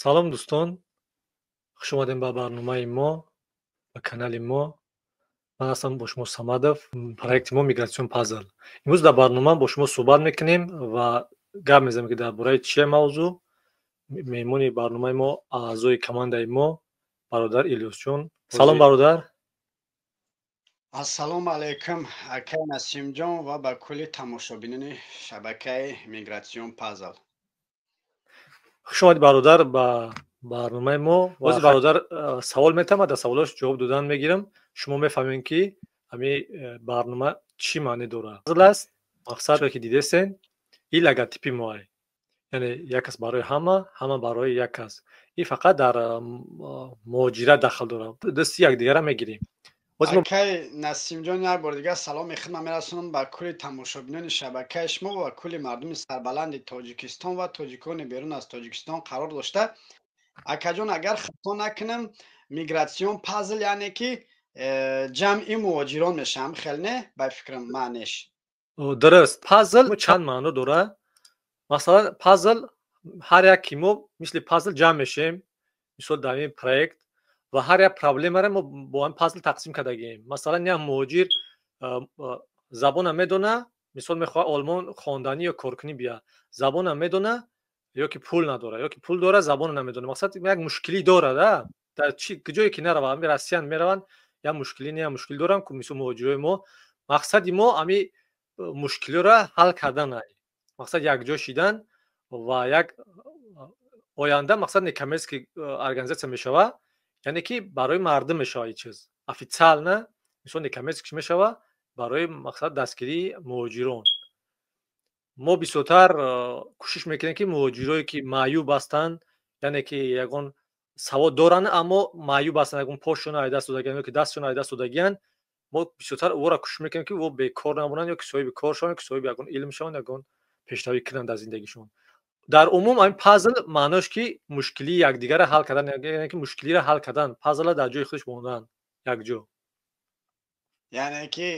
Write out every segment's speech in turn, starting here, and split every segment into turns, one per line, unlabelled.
Салом, дӯстон, хуш омадем ба барномаи мо, ба канали мо. Ман ҳастам бо шумо Самадов. Проекти мо Мигратсион Пазл. Имрӯз дар барнома бо шумо суҳбат мекунем ва гап мезанем, ки дар бораи чие мавзӯъ. Меҳмони барномаи мо, аъзои командаи мо, бародар Илёсҷон. Салом, бародар.
Ассалому алайкум, акай Насимҷон, ва ба кулли тамошобинони шабакаи Мигратсион Пазл.
Хуш омадӣ, бародар, ба барномаи мо. Бози бародар савол метавам ва дар саволош ҷавоб додан мегирам. Шумо мефаҳмем, ки ҳамин барнома чӣ маъне дорад. Пазл аст, мақсад, ки дидесен, ин логотипи моай, яъне як кас барои ҳама, ҳама барои як кас. Ин фақат дар муҳоҷират дахл дорад. Дасти якдигара мегирем.
Акай Насимҷон, як бор дигар саломи хидмат мерасонам ба кулли тамошобинони шабакаи шумо ва кулли мардуми сарбаланди Тоҷикистон ва тоҷикони берун аз Тоҷикистон қарор дошта. Акаҷон, агар хато накунам, Мигратсион Пазл яъне ки ҷамъи муҳоҷирон мешавам, хел не, ба фикрам, маънеш?
Дуруст. Пазл чанд маъно дорад. Масалан, пазл, ҳар як ки мо мисли пазл ҷамъ мешавем, мисол, дар ин проект, ва ҳар як проблемаро мо бо ҳам пазл тақсим кардагием. Масалан, як муҳоҷир забона медона, мисол, мехоҳад Олмон хонданӣ ё коркунӣ бия, забона медона ё ки пул надора, ё ки пул дора, забона намедона. Мақсад, як мушкилӣ дорад, дар чи ҷое ки нарава, ами Россиян мераванд, як мушкилӣ не, як мушкил дорам ку. Мисол, муҳоҷирои мо, мақсади мо ами мушкилиро ҳал кардан, мақсад, якҷо шидан ва як оянда, мақсад, некоммерческий организация мешава, яъне ки барои мардум мешава ин чиз официально. Мисол, некоммерческий мешава барои мақсад дастгирии муҳоҷирон. Мо бисёртар кӯшиш мекунем, ки муҳоҷирое ки маъюб ҳастанд, яъне ки ягон савод доранд, аммо маъюб ҳастанд, ягон пошона ай даст додагиан ё ки дастшона ай даст додагиан, мо бисёртар ӯро кӯшиш мекунем, ки ӯ бекор намонанд ё ки соҳиби кор шаванд, ё ки соҳиби ягон илм шаванд, ягон пешравӣ кунанд дар зиндагишон. Дар умум, ҳамин пазл маънош ки мушкилии якдигарро ҳал кардан, яъне ки мушкилиро ҳал кардан, пазлро дар ҷои худаш мондан якҷо.
Яъне ки,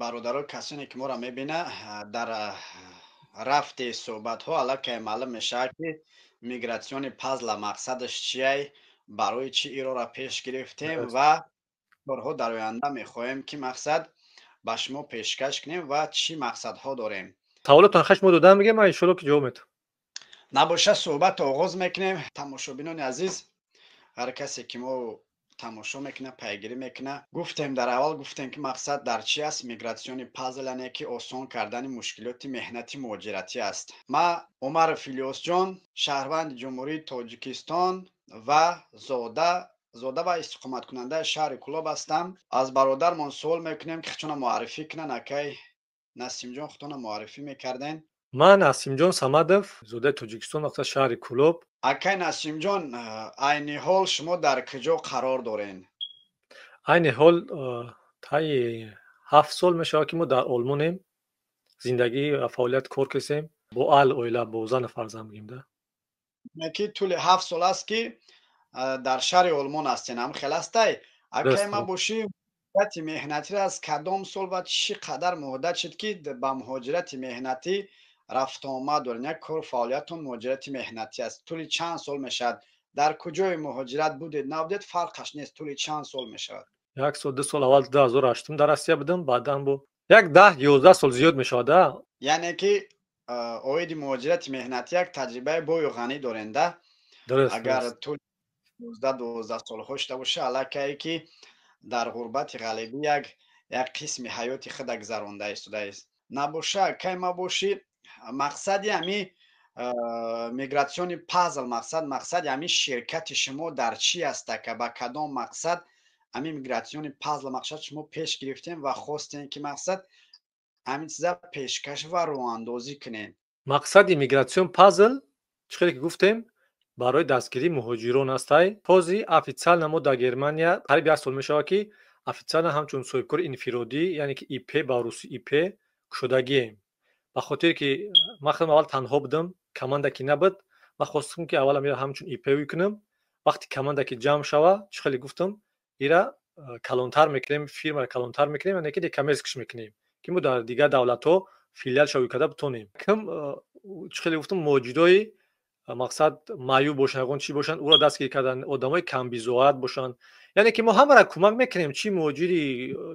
бародаро, касоне ки моро мебина, дар рафти суҳбатҳо аллакай маълум мешавад, ки Мигратсиони Пазла мақсадаш чиай, барои чӣ ироро пеш гирифтем ва корҳо дар оянда мехоҳем, ки мақсад ба шумо пешкаш кунем ва чӣ мақсадҳо дорем.
Саволотон хаш мо додан мегем, ман иншолло ки ҷавоб метам.
Набоша, суҳбатро оғоз мекунем. Тамошобинони азиз, ҳар касе ки мо тамошо мекунад, пайгирӣ мекунад, гуфтем, дар аввал гуфтем, ки мақсад дар чи аст Мигратсиони Пазл, яъне ки осон кардани мушкилоти меҳнати муҳоҷиратӣ аст. Ман Умаров Илёсҷон, шаҳрванди Ҷумҳурии Тоҷикистон ва зода ва истиқоматкунандаи шаҳри Кӯлоб ҳастам. Аз бародармон суол мекунем, ки худшона муаррифӣ кунанд. Акай Насимҷон, худтона муаррифӣ мекардем.
Ман Насимҷон Самадов, зодаи Тоҷикистон, мақсад, шаҳри Кӯлоб.
Акай Насимҷон, айни ҳол шумо дар куҷо қарор доред?
Айни ҳол таи 7 сол мешавад, ки мо дар Олмонем, зиндагӣ ва фаъолият кор кардем бо аҳл оила, бо зану фарзанд бигем да.
Ки тӯли 7 сол аст, ки дар шаҳри Олмон ҳастен, ҳам хел астай, акай? Ма бошӣ, муҳоҷирати меҳнатиро аз кадом сол ва чӣ қадар муҳдат шуд, ки ба муҳоҷирати меҳнатӣ рафтуомад доред, як кор фаъолиятон муҳоҷирати меҳнатӣ аст? Тӯли чанд сол мешавад? Дар куҷои муҳоҷират будед, набудед, фарқаш нест, тӯли чанд сол мешавад?
Як сол, 2 сол. Аввал 2008-ум дар Россия будам, баъдан бо як 10-11 сол зиёд мешавад да.
Яъне ки оиди муҳоҷирати меҳнатӣ як таҷрибаи бою ғанӣ дорен да? Агар тӯли 11-12 солҳо шуда боша, аллакае ки дар ғурбати ғалибӣ як қисми ҳаёти худа гузаронда истодааст. Набоша, кай мабошӣ, мақсади ҳами Мигратсиони Пазл, мақсади ҳами ширкати шумо дар чӣ аст, ака? Ба кадом мақсад ҳами Мигратсиони Пазл мақсад шумо пеш гирифтем ва хостем, ки мақсад ҳамин чиза пешкаш ва роҳандозӣ кунем?
Мақсади Мигратсион Пазл, чӣ хеле ки гуфтем, барои дастгирии муҳоҷирон астай. Ҳозир официально мо дар Германия қариб як сол мешавад, ки официально ҳамчун соҳибкори инфиродӣ, яъне ки ИП, ба русӣ ИП, кушодагием. Ба хотире ки ман худам аввал танҳо будам, команда ки набуд, ман хостам, ки аввал ира ҳамчун ИП кунам. Вақте команда ки ҷамъ шава, чӣ хеле гуфтам, ира калонтар мекунем, фирмаро калонтар мекунем, яъне ки некоммерческий ш мекунем, ки мо дар дигар давлатҳо филиал шавӣ карда битонем. Ким, чӣ хеле гуфтам, муҳоҷирои Мақсад, маъюб бошанд, ягон чӣ бошанд, ӯро дастгирӣ кардан, одамои камбизоат бошанд. Яъне ки мо ҳамаро кӯмак мекунем, чӣ муҳоҷири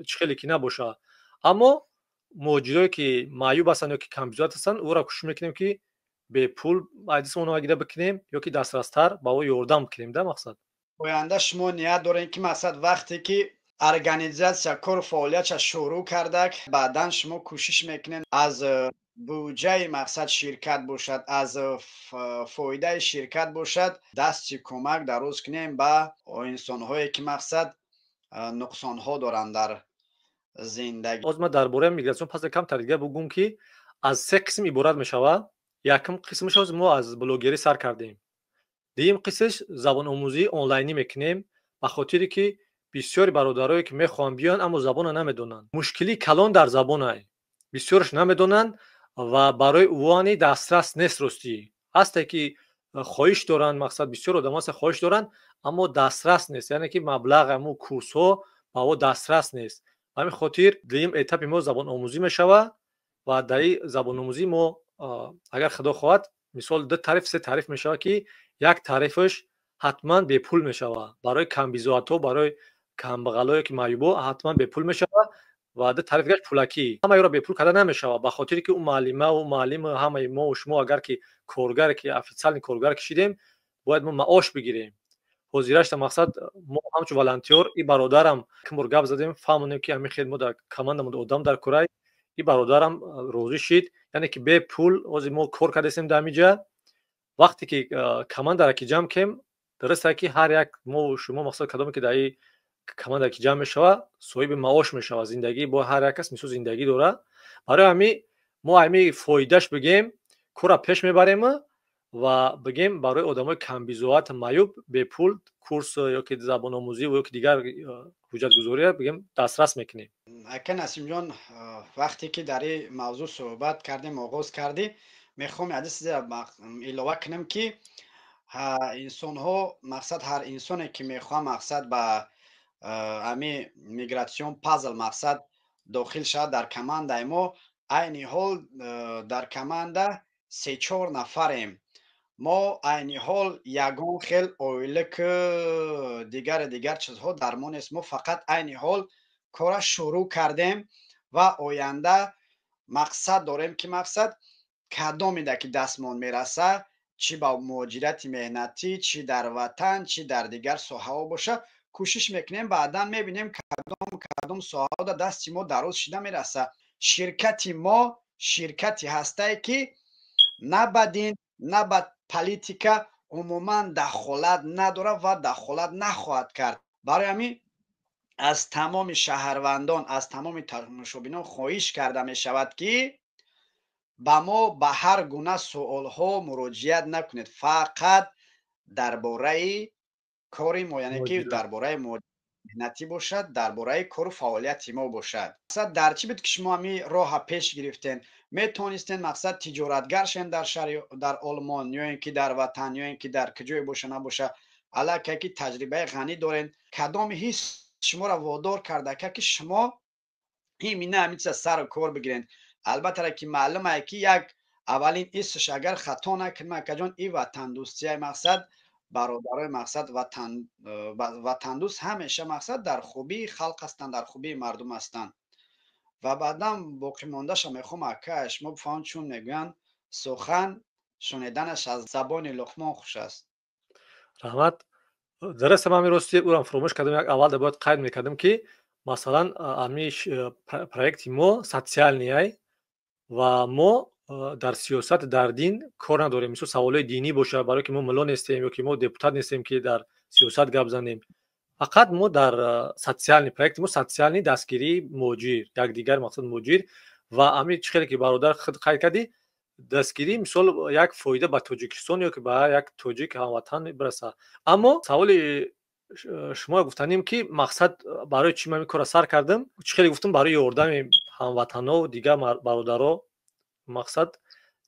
чӣ хеле ки набоша, аммо муҳоҷирое ки маъюб ҳастанд ё ки камбизоат ҳастанд, ӯро кӯшиш мекунем, ки бепул айдисмонро гида бикунем ё ки дастрастар ба ӯ ёрдам бикунем да мақсад.
Оянда шумо ният дорем, ки мақсад, вақте ки организация кору фаъолиятша шурӯъ кардак, баъдан шумо кӯшиш мекунед, аз буҷаи мақсад ширкат бошад, аз фоидаи ширкат бошад, дасти кӯмак дароз кунем ба инсонҳое, ки мақсад, нуқсонҳо доранд дар зиндагӣ?
Ҳозир ман дар бораи миграцион пазл камтар дига бугӯм, ки аз се қисм иборат мешавад. Якум қисмаш, ҳозир мо аз блогерӣ сар кардем. Дуюм қисмаш, забономӯзии онлайнӣ мекунем, ба хотире ки бисёри бародарое ки мехоҳанд биёянд, аммо забонро намедонанд. Мушкилии калон дар забонай, бисёраш намедонанд ва барои ӯани дастрас нест. Ростӣ, ҳасте ки хоҳиш доранд, мақсад, бисёр одам ҳаста, хоҳиш доранд, аммо дастрас нест, яъне ки маблағ аму курсҳо ба ӯ дастрас нест. Ба ҳамин хотир дуюм этапи мо забономӯзӣ мешавад ва дар ин забономӯзӣ мо, агар Худо хоҳад, мисол, ду тариф, се тариф мешавад, ки як тарифаш ҳатман бепул мешавад барои камбизоатҳо, барои камбағалое ки маъюбо, ҳатман бепул мешавад ва ду тариф дигаш пулакӣ. Ҳамаи ӯро бепул карда намешавад, ба хотире ки ӯ муаллима, ӯ муаллим, ҳамаи мо шумо агар ки коргаре ки официальный коргар кишидем, бояд мо маош бигирем. Ҳозирашта, мақсад, мо ҳамчун волонтёр, и бародарам ким бор гап задем, фаҳмонем, ки ҳамин хел мо дар командамон одам дар курай, и бародарам розӣ шид, яъне ки бепул ҳозир мо кор кардастем дар ҳамин ҷа. Вақте ки командаро ки ҷамъ кем, дуруст ки ҳар як мо шумо, мақсад, кадоме ки дар ин команда ки ҷамъ мешавад, соҳиби маош мешавад. Зиндагӣ бо ҳар як кас мисол зиндагӣ дорад. Барои ҳамин мо ҳамин фоидаш бигем, корро пеш мебарем ва бигем, барои одамои камбизоат, маъюб бепул курс ё ки забономӯзӣ ё ки дигар ҳуҷҷатгузория, бигем, дастрас мекунем.
Ака Насимҷон, вақте ки дар ин мавзӯъ суҳбат кардем, оғоз кардӣ, мехоҳам як чизе илова кунам, ки инсонҳо, мақсад, ҳар инсоне ки мехоҳад, мақсад, ба ҳами миграцион пазл, мақсад, дохил шавад дар командаи мо, айни ҳол дар команда се-чор нафарем. Мо айни ҳол ягон хел ойлик, дигари дигар чизҳо дар мо нест. Мо фақат айни ҳол кора шурӯъ кардем ва оянда мақсад дорем, ки мақсад, кадомеда ки дастмон мераса, чӣ ба муҳоҷирати меҳнатӣ, чӣ дар ватан, чӣ дар дигар соҳаҳо боша, кӯшиш мекунем. Баъдан мебинем, кадом кадом соҳаҳода дасти мо дароз шида мераса. Ширкати мо ширкати ҳастае, ки на ба дин, на ба политика умуман дахолат надорад ва дахолат нахоҳад кард. Барои ҳамин аз тамоми шаҳрвандон, аз тамоми тамошобинон хоҳиш карда мешавад, ки ба мо ба ҳар гуна суолҳо муроҷиат накунед, фақат дар бораи кори мо, яъне ки дар бораи меҳнатӣ бошад, дар бораи кору фаъолияти мо бошад. Мақсад дар чӣ буд, ки шумо ҳамин роҳа пеш гирифтен? Метавонистен, мақсад, тиҷоратгар шен дар шаҳри, дар Олмон, ё ин ки дар ватан, ё ин ки дар куҷое боша набоша, аллакай ки таҷрибаи ғанӣ дорен. Кадом ҳис шуморо водор карда, ки шумо имина ҳамин чиза сару кор бигирен? Албатта ки маълумае, ки як аввалин ҳиссаш, агар хато накунам, акаҷон, и ватандӯстияи, мақсад, бародарои, мақсад, ватандӯст ҳамеша, мақсад, дар хубии халқ ҳастанд, дар хубии мардум ҳастанд. Ва баъдан боқимондаша мехоҳам, ака, шумо бифаҳмед, чун мегӯянд, сухан шуниданаш аз забони Луқмон хуш аст.
Раҳмат. Дуруст, ман рости ӯрам фуромӯш кардам. Як аввалда бояд қайд мекардам, ки масалан ами проекти мо социальный ай ва мо дар сиёсат, дар дин кор надорем. Мисол, саволҳои динӣ бошад, барое ки мо мулло нестем ё ки мо депутат нестем, ки дар сиёсат гап занем. Фақат мо дар социальный проекти мо социальный дастгирии муҳоҷир, якдигар, мақсад, муҳоҷир ва ами чӣ хеле ки бародар худ қайд кардӣ, дастгирӣ, мисол, як фоида ба Тоҷикистон ё ки ба як тоҷик ҳамватан бираса. Аммо саволи шумо гуфтанем, ки мақсад, барои чӣ ман ин корро сар кардам, чӣ хеле гуфтам, барои ёрдами ҳамватанҳо, дигар бародаро. Мақсад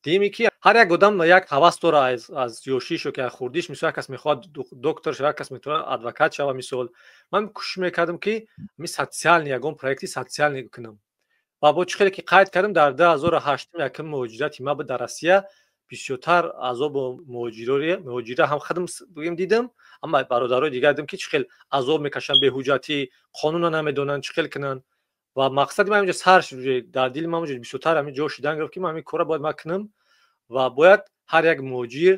диме, ки ҳар як одам як ҳавас дора аз ёшиш ё ки аз хурдиш. Мисол, як кас мехоҳад доктор шава, як кас метавонад адвокат шава. Мисол, ман кӯшиш мекардам, ки ми социальный, ягон проекти социальный кунам. Ва бо чӣ хеле ки қайд кардам, дар 2008-ум якум муҳоҷирати ман буд дар Россия. Бисёртар азобу муҳоҷира ҳам худам бигем дидам, амма бародарои дигар дидам, ки чӣ хел азоб мекашанд, беҳуҷҷатӣ, қонунро намедонанд, чӣ хел кунанд. Ва мақсади ман инҷо сар шуд, дар дили ман бисёртар ҳамин ҷо шидан гирифт, ки ман ҳамин корро бояд ман кунам. Ва бояд ҳар як муҳоҷир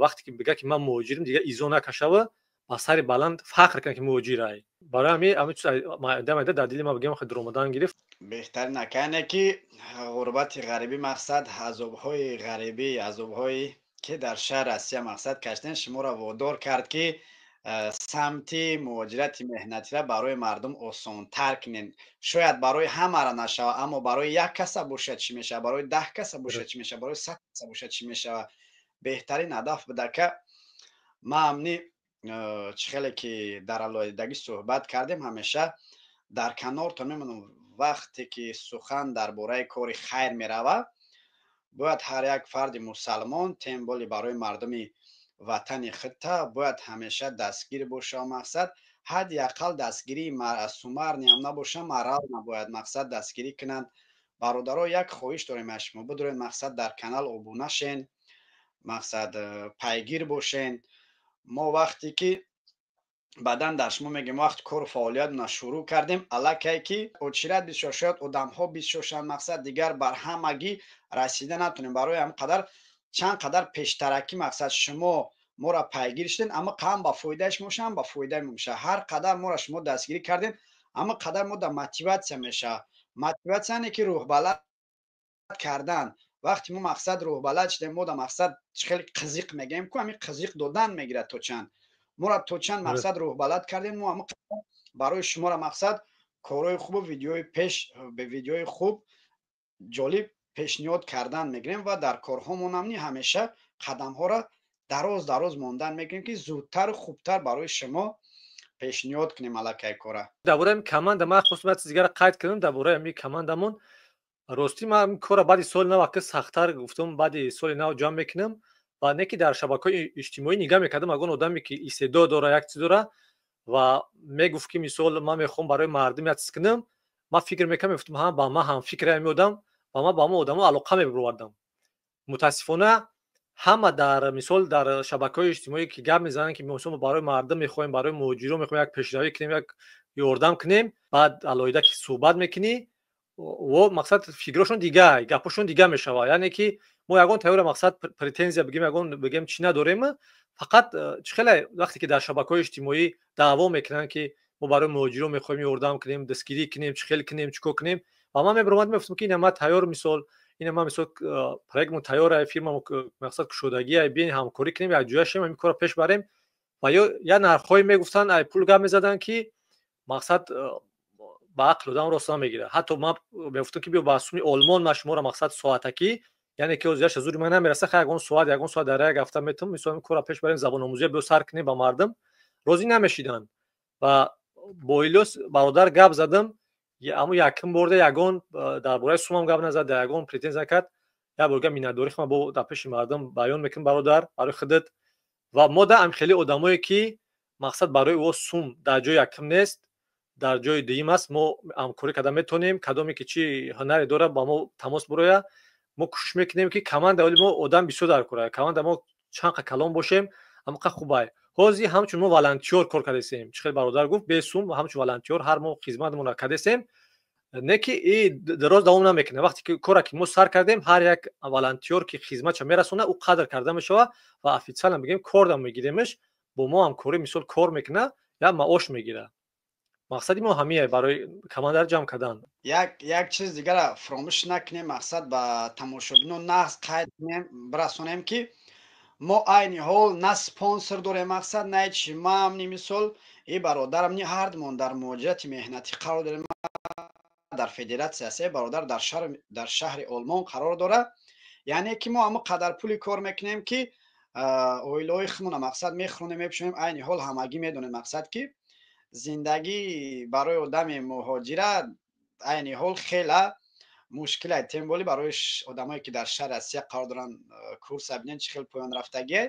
вақте ки бигӯяд, ки ман муҳоҷирам, дигар изо накашава, ба сари баланд фахр кунад, ки муҳоҷирай. Барои ҳамин чиз майда майда дар дили ман, бигем, дуромадан гирифт.
Беҳтарин, акане ки ғурбати ғарибӣ, мақсад, азобҳои ғарибӣ, азобҳое ки дар шаҳр Россия, мақсад, кашиден, шуморо водор кард, ки самти муҳоҷирати меҳнатиро барои мардум осонтар кунед. Шояд барои ҳамаро нашавад, аммо барои як каса бошад, чӣ мешавад, барои 10 каса бошад, чӣ мешавад, барои 100 каса бошад, чӣ мешавад. Беҳтарин ҳадаф будака. Ма амни чӣ хеле ки дар алоҳидагӣ суҳбат кардем, ҳамеша дар канортон мемонам. Вақте ки сухан дар бораи кори хайр меравад, бояд ҳар як фарди мусалмон, тем более барои мардуми ватани худта, бояд ҳамеша дастгир боша. Мақсад, ҳадди ақал дастгирии сумарниам набоша, морал набояд, мақсад, дастгирӣ кунанд. Бародаро, як хоҳиш дорем аз шумо: бидоред, мақсад, дар канал обуна шен, мақсад, пайгир бошен. Мо вақте ки баъдан дар шумо мегӯем, вақти кору фаъолиятмона шурӯъ кардем, аллакай ки очередь бисёр, шояд одамҳо бисёр шаванд, мақсад, дигар бар ҳамагӣ расида натонем. Барои ҳам қадар чанд қадар пештаракӣ, мақсад, шумо моро пайгир шудем, аммо ҳам ба фоидаи шумо шава, ҳам ба фоидаи мо мешавад. Ҳар қадар моро шумо дастгирӣ кардем, аммо қадар мо дар мотиватсия мешавад. Мотиватсия не ки рӯҳбаланд кардан. Вақте мо, мақсад, рӯҳбаланд шудем, мо дар, мақсад, хеле қизиқ мегӯем ку, ҳамин қизиқ додан мегирад. То чанд моро, то чанд, мақсад, рӯҳбаланд кардем, мо ҳама барои шуморо, мақсад, корҳои хубу видеои пеш, видеои хуб, ҷолиб пешниҳод кардан мегирем ва дар корҳомонам ни ҳамеша қадамҳоро дароз дароз мондан мегирем, ки зудтару хубтар барои шумо пешниҳод кунем аллакай кора.
Дар бораи ҳамин команда ман хостам як чиз дигарро қайд кунам. Дар бораи ҳамин командамон, ростӣ, ман ҳамин корро баъди соли нав ки сахттар гуфтам, баъди соли нав ҷамъ мекунам. Ва не ки дар шабакаҳои иҷтимоӣ нигаҳ мекардам, ягон одаме ки истеъдод дора, як чиз дора ва мегуфт, ки мисол, ман мехоҳам барои мардум як чиз кунам, ман фикр мекардам, мегуфтам, ҳа, ба ман ҳамфикри ҳамин одам, ва ман ба ҳамон одамо алоқа мебировардам. Мутаассифона, ҳама дар, мисол, дар шабакаҳои иҷтимоӣ ки гап мезананд, ки мисол, барои мардум мехоҳем, барои муҳоҷирон мехоҳем як пешравӣ кунем, як ёрдам кунем, баъд алоҳида ки суҳбат мекунӣ, во, мақсад, фикрҳошон дига, гапҳошон дига мешавад. Яъне ки мо ягон тайёра, мақсад, претензия бигем, ягон бигем, чӣ надорем. Фақат чӣ хеле вақте ки дар шабакаҳои иҷтимоӣ даъво мекунанд, ки мо барои муҳоҷирон мехоҳем ёрдам кунем, дастгирӣ кунем, чӣ хел кунем, чӣ кор кунем, ва ман мебаромадам, мегуфтам, ки ина ман тайёр, мисол, ина ман, мисол, проектмон тайёр, фирмамо, мақсад, кушодагӣ, биён ҳамкорӣ кунем, якҷоя шем, ҳамин корро пеш барем. Ва ё як нархҳое мегуфтанд, ай пул гап мезаданд, ки, мақсад, ба ақл одам рост намегирад. Ҳатто ман мегуфтам, ки биё ба суми Олмон ман шуморо, мақсад, соатакӣ, яъне ки ҳозир зури ман намераса, хай, ягон соат, ягон соат дар як ҳафта метавонам, мисол, ҳамин корро пеш барем, забономӯзия биё сар кунем ба мардум. Розӣ намешиданд. Ва бо Илёс бародар гап задам, аммо якум борда ягон дар бораи сумам гап назад, ягон претензия накард. Як борга миннатдорӣ худам бо дар пеши мардум баён мекунам, бародар, барои худат. Ва мо да ам хеле одамое ки, мақсад, барои ӯ сум дар ҷои якум нест, дар ҷои дуюм аст, мо ҳамкорӣ карда метавонем. Кадоме ки чӣ ҳунаре дорад, ба мо тамос бирояд, мо кӯшиш мекунем, ки команда оли мо одам бисёр дар кора, команда мо чанд қа калон бошем, ҳамқа хубай. Ҳозир ҳамчун мо волонтёр кор кардесем, чӣ хел бародар гуфт, бесум ҳамчун волонтёр ҳар моҳ хизматмонро кардесем. Не ки и дароз давом намекунад. Вақте ки кора ки мо сар кардем, ҳар як волонтёр ки хизматша мерасонад, ӯ қадр карда мешавад ва официально, бигем, корда мегиремаш, бо мо ҳамкорӣ, мисол, кор мекунад, як маош мегирад. Мақсади мо ҳамие барои командаро ҷамъ кардан.
Як чиз дигара фуромӯш накунем, мақсад, ба тамошобинон нағз қайд кунем, бирасонем, ки мо айни ҳол на спонсор дорем, мақсад, на ҳеч. Ман ни, мисол, и бародарам ни, ҳардумон дар муҳоҷирати меҳнатӣ қарор дорем дар федератсия се, бародар дар шаҳри Олмон қарор дорад. Яъне ки мо ҳамо қадар пули кор мекунем, ки оилаҳои худмона, мақсад, мехӯронем, мепӯшонем. Айни ҳол ҳамагӣ медонем, мақсад, ки зиндагӣ барои одами муҳоҷира айни ҳол хела мушкиле, тем более барои одамое ки дар шаҳри Россия қарор доранд. Курса бинед, чӣ хел поён рафтагие.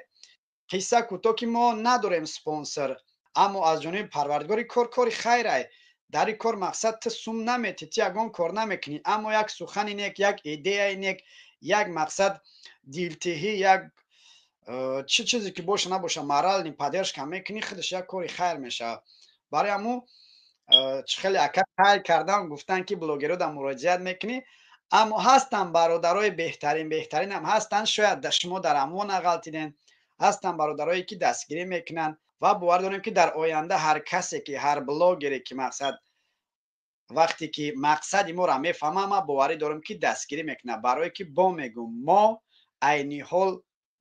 Қисса кӯтоҳ, ки мо надорем спонсор, аммо аз ҷониби Парвардигори кор, кори хайрай. Дар ин кор мақсад ту сум наметӣ, ту ягон кор намекунӣ, аммо як сухани нек, як идеяи нек, як мақсад дилтиҳӣ, як чӣ чизе ки боша набоша, моральный поддержка мекунӣ, худаш як кори хайр мешавад. Барои ҳамун чӣ хеле ака қайд кардам, гуфтанд, ки блогерро дар муроҷиат мекунӣ, аммо ҳастанд бародарои беҳтарин, беҳтаринам ҳастанд, шояд шумо дар амво нағалтиден, ҳастанд бародарое, ки дастгирӣ мекунанд, ва бовар дорем, ки дар оянда ҳар касе ки, ҳар блогере ки мақсад вақте ки мақсади моро мефаҳмам, ман боварӣ дорам, ки дастгирӣ мекунад, барое ки бо мегӯм, мо айни ҳол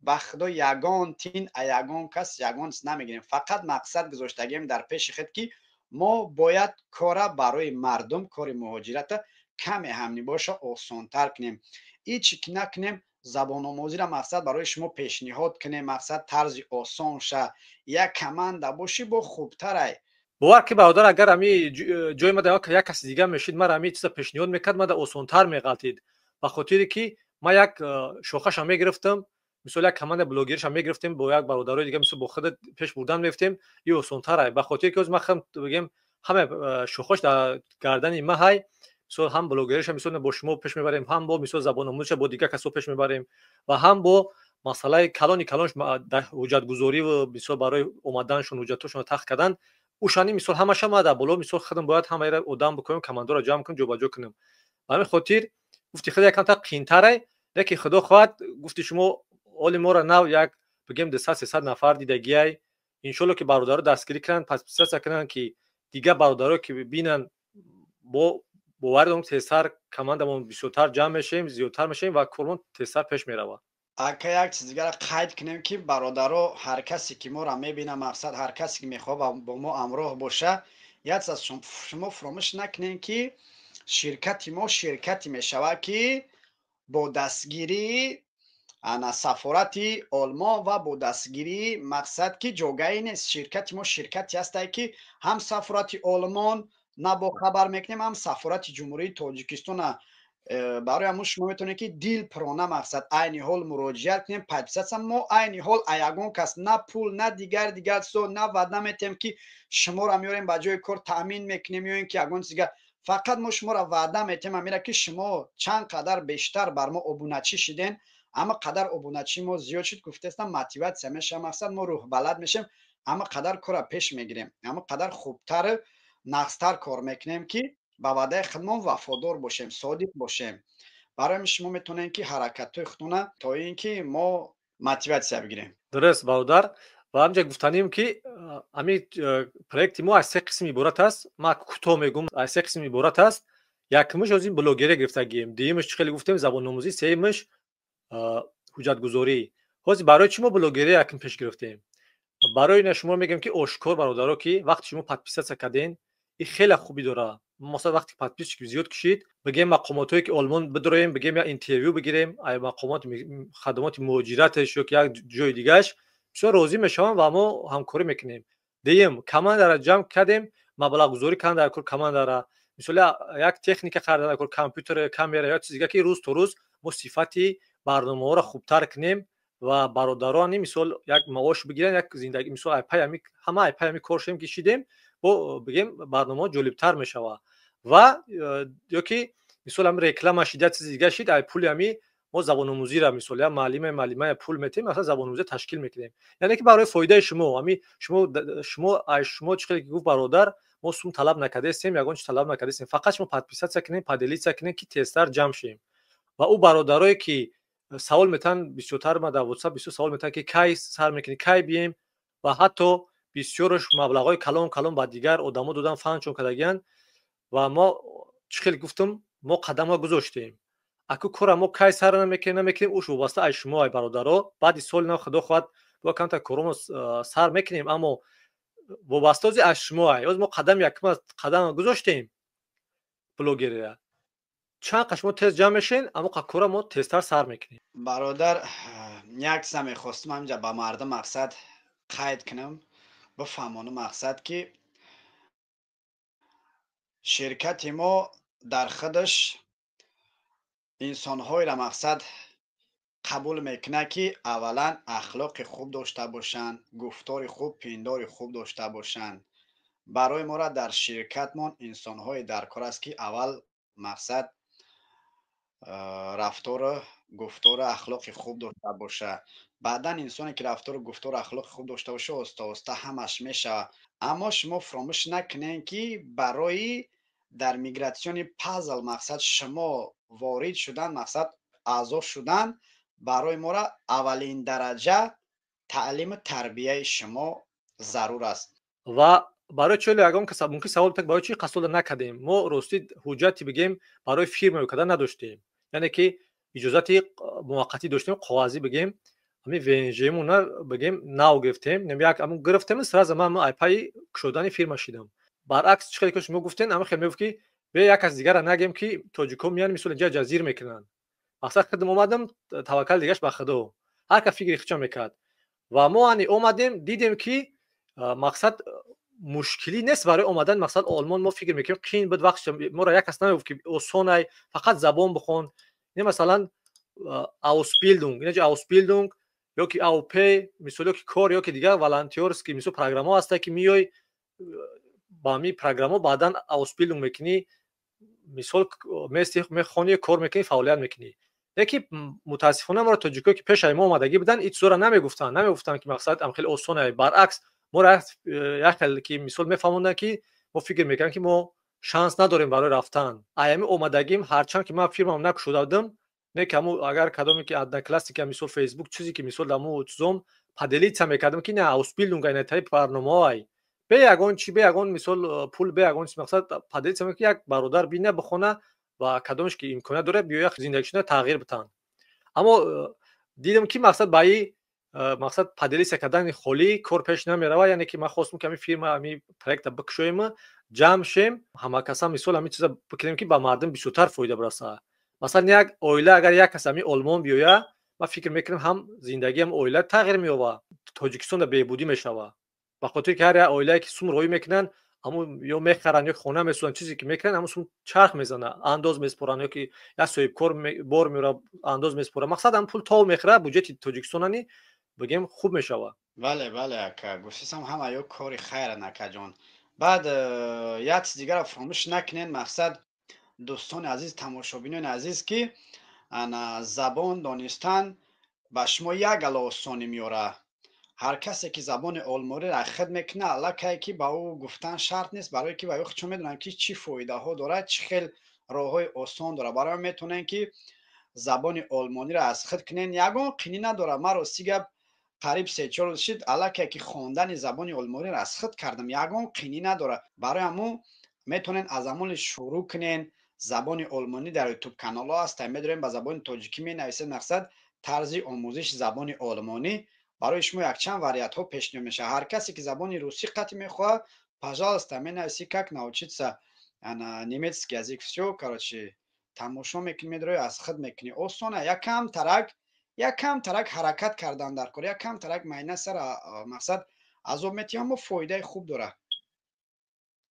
ба худо ягон тин а ягон кас ягон чиз намегирем, фақат мақсад гузоштагием дар пеши худ, ки мо бояд кора барои мардум, кори муҳоҷирата каме ҳам нибоша осонтар кунем. Ичи ки накунем, забономӯзиро мақсад барои шумо пешниҳод кунем, мақсад тарзи осон ша, як команда бошӣ, бо хубтарай.
Бовар ки, бародар, агар ами ҷои ма як каси дига мешид, мара ами чиза пешниҳод мекард, мада осонтар меғалтид, ба хотире ки ма як шохаша мегирифтам, мисол як команда блогериша мегирифтем, бо як бародарои дига, мисол бо худат пеш бурдан мефтем, и осонтарай, ба хотире ки ҳозир ман худам бигем, ҳама шохош дар гардани ма ҳай. Мисол ҳам блогериша, мисол, бо шумо пеш мебарем, ҳам бо мисол забономӯзиша бо дигар касо пеш мебарем ва ҳам бо масъалаи калони калонш, ҳуҷҷатгузорӣ, мисол барои омаданшон ҳуҷҷатҳошонро тахт кардан, ушани мисол ҳамаша ма дар боло, мисол худам бояд ҳамаира одам бикунем, командоро ҷамъ кунем, ҷобаҷо кунем. Ба ҳамин хотир гуфти худ якамтар қиинтарай, лекин худо хоҳад, гуфти шумо, оли моро нав як бигем 200-300 нафар дидагиай. Иншолло, ки бародаро дастгирӣ кунанд, подписаться кунанд, ки дигар бародаро ки бинанд, бо бовар дорам, тезтар командамон бисёртар ҷамъ мешавем, зиёдтар мешавем ва кормон тезтар пеш меравад.
Ака, як чиз дигара қайд кунем, ки бародаро, ҳар касе ки моро мебина, мақсад ҳар касе ки мехоҳад бо мо ҳамроҳ боша, як чиз шумо фуромӯш накунем, ки ширкати мо ширкате мешавад, ки бо дастгирии ана сафорати Олмон ва бо дастгирии мақсад ки ҷогаи нест. Ширкати мо ширкате ҳастае, ки ҳам сафорати Олмон на бохабар мекунем, ҳам сафорати Ҷумҳурии Тоҷикистона. Барои ҳамун шумо метавонед, ки дилпурона мақсад айни ҳол муроҷиат кунем, подписаться. Мо айни ҳол а ягон кас на пул, на дигар дигар чизо на ваъда метиҳем, ки шуморо меорем, ба ҷои кор таъмин мекунем ё ин ки ягон чиз дигар. Фақат мо шуморо ваъда метиҳем амира, ки шумо чанд қадар бештар бар мо обуначӣ шиден, ама қадар обуначии мо зиёд шуд, гуфтаистам, мотиватсия мешавад, мақсад мо рӯҳбалад мешавем, ама қадар корро пеш мегирем, ама қадар хубтару нағзтар кор мекунем, ки ба ваъдаи худмон вафодор бошем, содиқ бошем. Барои ҳамин шумо метавонед, ки ҳаракатҳои худтона, то ин ки мо мотиватсия бигирем.
Дуруст, бародар. Ва ҳамҷа гуфтанем, ки ҳамин проекти мо аз се қисм иборат аст. Ман кӯтоҳ мегӯм, аз се қисм иборат аст. Якумаш ҳозир блогерия гирифтагием, дуюмаш, чӣ хеле гуфтем, забономӯзӣ, сеюмаш ҳуҷҷатгузорӣ. Ҳозир барои чӣ мо блогерия якум пеш гирифтем? Барои ина шумо мегӯем, ки ошкор, бародаро, ки вақте шумо подписаться карден, ин хеле хубӣ дорад. Масалан, вақте подписчик зиёд кушид, бигем, мақомотҳое ки Олмон бидроем, бигем, як интервю бигирем ай мақомоти хадамоти муҳоҷираташ ё ки як ҷои дигааш, бисёр розӣ мешаванд ва мо ҳамкорӣ мекунем. Дуюм, командаро ҷамъ кардем, маблағгузорӣ кардан дар кор командара, мисол як техника харидан дар кор, компютер, камера ё чиз дига, ки рӯз то рӯз мо сифати барномаҳоро хубтар кунем ва бародарони мисол як маош бигиранд, як зиндагӣ, мисол айпай ҳами ҳама айпай ҳами кор шудем, ки шидем, бо бигем, барномаҳо ҷолибтар мешавад. Ва ё ки мисол ҳами реклама шид, як чизи дига шид, ай пули ҳами мо забономӯзиро, мисол як муаллима, муаллимая пул метиҳем, масалан забономӯзиро ташкил мекунем, яъне ки барои фоидаи шумо. Ҳами шумо ай шумо, чӣ хеле ки гуфт бародар, мо сум талаб накардаистем, ягон чиз талаб накардаистем, фақат шумо подписаться кунем, поделиться кунем, ки тезтар ҷамъ шавем. Ва ӯ бародарое ки савол метаҳанд, бисёртар ма дар WhatsApp бисёр савол метаҳанд, ки кай сар мекунӣ, кай бием, ва ҳатто бисёраш маблағҳои калон калон ба дигар одамо додан, фанчон кардагиянд. Ва мо, чӣ хеле гуфтам, мо қадамҳо гузоштем, аку кора мо кай сар намекунем, намекунем, уш вобаста аз шумо, ай бародаро. Баъди соли нав, худо хоҳад, бо камтар коромо сар мекунем, аммо вобаста ози аз шумо ай. Оз мо қадам якум қадам гузоштем блогерия, чанд қа шумо тез ҷамъ мешавен, аммо қа кора мо тезтар сар мекунем.
Бародар, як чиза мехостам ҳаминҷа ба мардум мақсад қайд кунам, бифаҳмонам, мақсад ки ширкати мо дар худаш инсонҳоеро мақсад қабул мекунад, ки аввалан ахлоқи хуб дошта бошанд, гуфтори хуб, пиндори хуб дошта бошанд. Барои мора дар ширкатмон инсонҳое дар кор аст, ки аввал мақсад рафтору гуфтору ахлоқи хуб дошта боша. Баъдан инсоне ки рафтору гуфтору ахлоқи хуб дошта боша, оста оста ҳамаш мешавад. Аммо шумо фуромӯш накунед, ки барои дар Миграционный Пазл мақсад шумо ворид шудан, мақсад аъзо шудан, барои мора аввалин дараҷа таълиму тарбияи шумо зарур аст.
Ва барои чӣ ягон кас мумкин савол так: барои чӣ қасода накардем? Мо ростӣ ҳуҷҷати, бигем, барои фирма кардан надоштем, яъне ки иҷозати муваққатӣ доштем, коғазӣ, бигем, ҳамин ВНЖ мона, бигем, нав гирифтем, як ҳамн гирифтем, сразу ман айпаи кушодани фирма шидам. Баръакс, чӣ хеле ки шумо гуфтен, ҳама хел мегуфт, ки бе як кас дигара нагем, ки тоҷикҳо меян, мисол, инҷа ҷазир мекунанд. Мақсад, худам омадам, таваккал дигаш ба Худо. Ҳар кас фикри худшо мекард. Ва мо ани омадем, дидем, ки мақсад мушкилӣ нест барои омадан, мақсад, Олмон. Мо фикр мекунем, қин буд вақт, моро як кас намегуфт, ки осонай, фақат забон бихон. Не, масалан, Ausbildung, инаҷа Ausbildung ё ки АУП, мисол, ё ки кор, ё ки дигар волонтёрский, мисол, программаҳо ҳастанд, ки меёй ба ҳамин программаҳо, баъдан Ausbildung мекунӣ, мисол, мести, мехонӣ, кор мекунӣ, фаъолият мекунӣ. Леки мутаассифона моро тоҷикое, ки пешаи мо омадагӣ буданд, ин чизоро намегуфтанд. Намегуфтанд, ки мақсад ам хеле осонае. Баръакс, моро як хел ки, мисол, мефаҳмонданд, ки мо фикр мекардем, ки мо шанс надорем барои рафтан. Аями омадагим, ҳарчанд ки ман фирмам накушода будам, не ки ҳамун агар кадоме ки Одноклассники, мисол, Фейсбук, чизе ки, мисол, даму чизом поделиться мекардам, ки не, Ausbildung инатаи барномаҳоай, бе ягон чи, бе ягон, мисол, пул, бе ягон чи, мақсад, поделиться мекунам, ки як бародар бина, бихона ва кадомеш ки имконият дорад, биёя, зиндагишона тағйир битанд. Аммо дидам, ки мақсад ба и мақсад поделиться кардани холӣ кор пеш намерава. Яъне ки ман хостам, ки ҳамин фирма, ҳамин проекта бикушоем, ҷамъ шем, ҳамакаса, мисол, ҳамин чиза бикунем, ки ба мардум бисёртар фоида бирасад. Масалан, як оила агар як кас ҳамин Олмон биёя, ман фикр мекунам, ҳам зиндагиам оила тағйир меёбад, Тоҷикистонда беҳбудӣ мешавад, ба хотире ки ҳар як оилае ки сум роҳӣ мекунанд, ҳамун ё мехаранд, ё хона месозанд, чизе ки мекунанд, ҳамун сум чарх мезанад, андоз месупоранд, ё ки як соҳибкор бор меорад, андоз месупорад. Мақсад, ҳамн пул тов мехӯрад, буҷети Тоҷикистонани, бигем, хуб мешавад.
Бале, ака, гуфтисам, ҳама ё кори хайран, акаҷон. Баъд як чиз дигарро фаромӯш накунед, мақсад, дӯстони азиз, тамошобинони азиз, ки ана забон донистан ба шумо як ало осонӣ меорад. Ҳар касе ки забони олмониро худ мекунад, аллакай ки ба ӯ гуфтан шарт нест, барое ки ба ӯ худшон медонанд, ки чӣ фоидаҳо дорад, чӣ хел роҳҳои осон дорад. Барои метавонем, ки забони олмониро аз худ кунем, ягон қинӣ надорад. Ман, рости гап, қариб 3-4 рӯз шид, аллакай ки хондани забони олмониро аз худ кардам, ягон қинӣ надорад. Барои ҳамун метавонед аз ҳамоне шурӯъ кунен. Забони олмонӣ дар Ютуб каналҳо ҳаст, медорем, ба забони тоҷикӣ менависед, мақсад, тарзи омӯзиши забони олмонӣ, барои шумо якчанд вариантҳо пешниҳод мешавад. Ҳар касе ки забони русӣ қатъи мехоҳад, пожалуйста, менависӣ «как научиться немецкий язык», всё, короче, тамошо мекунӣ, медрои, аз худ мекунӣ, осона. Якам тарак ҳаракат кардан дар кор, якам тарак майна сара, мақсад, азоб метиҳам, аммо фоидаи хуб дорад.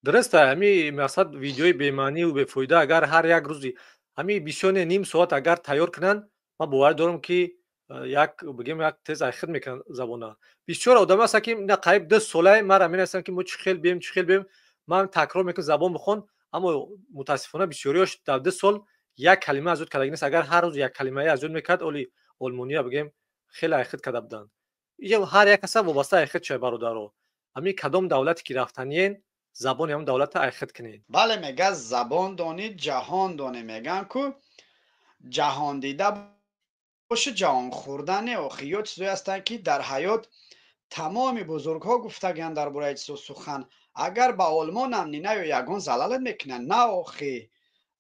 Дуруст, ҳами мақсад, видеои бемаъниву бефоида агар ҳар як рӯзи ҳами бисёр не, ним соат агар тайёр кунанд, ман боварӣ дорам, ки як, бигем, як тез айхид мекунанд забона. Бисёр одам ҳастанд, ки на қариб 2 солае мара менависанд, ки мо чӣ хел бием, чӣ хел бием. Ман такрор мекунам: забон бихон. Аммо мутаассифона бисёриёш дар 2 сол як калима аз ёд кардаги нест. Агар ҳар рӯз як калимае аз ёд мекард, оли олмония, бигем, хеле айхид карда буданд. Иҷа ҳар як каса вобаста айхид шавад. Бародаро, ҳамин кадом давлате ки рафтаниен, забони ҳамон давлата айхид кунед.
Бале, мега, забон донӣ, ҷаҳон донӣ, меган ку ҷаҳондида боши, ҷаҳон хӯрда не. Охи, ё чизое ҳастанд, ки дар ҳаёт тамоми бузургҳо гуфтагианд дар бораи чизо сухан. Агар ба олмонам нина ё ягон залалат мекунанд, на, охи,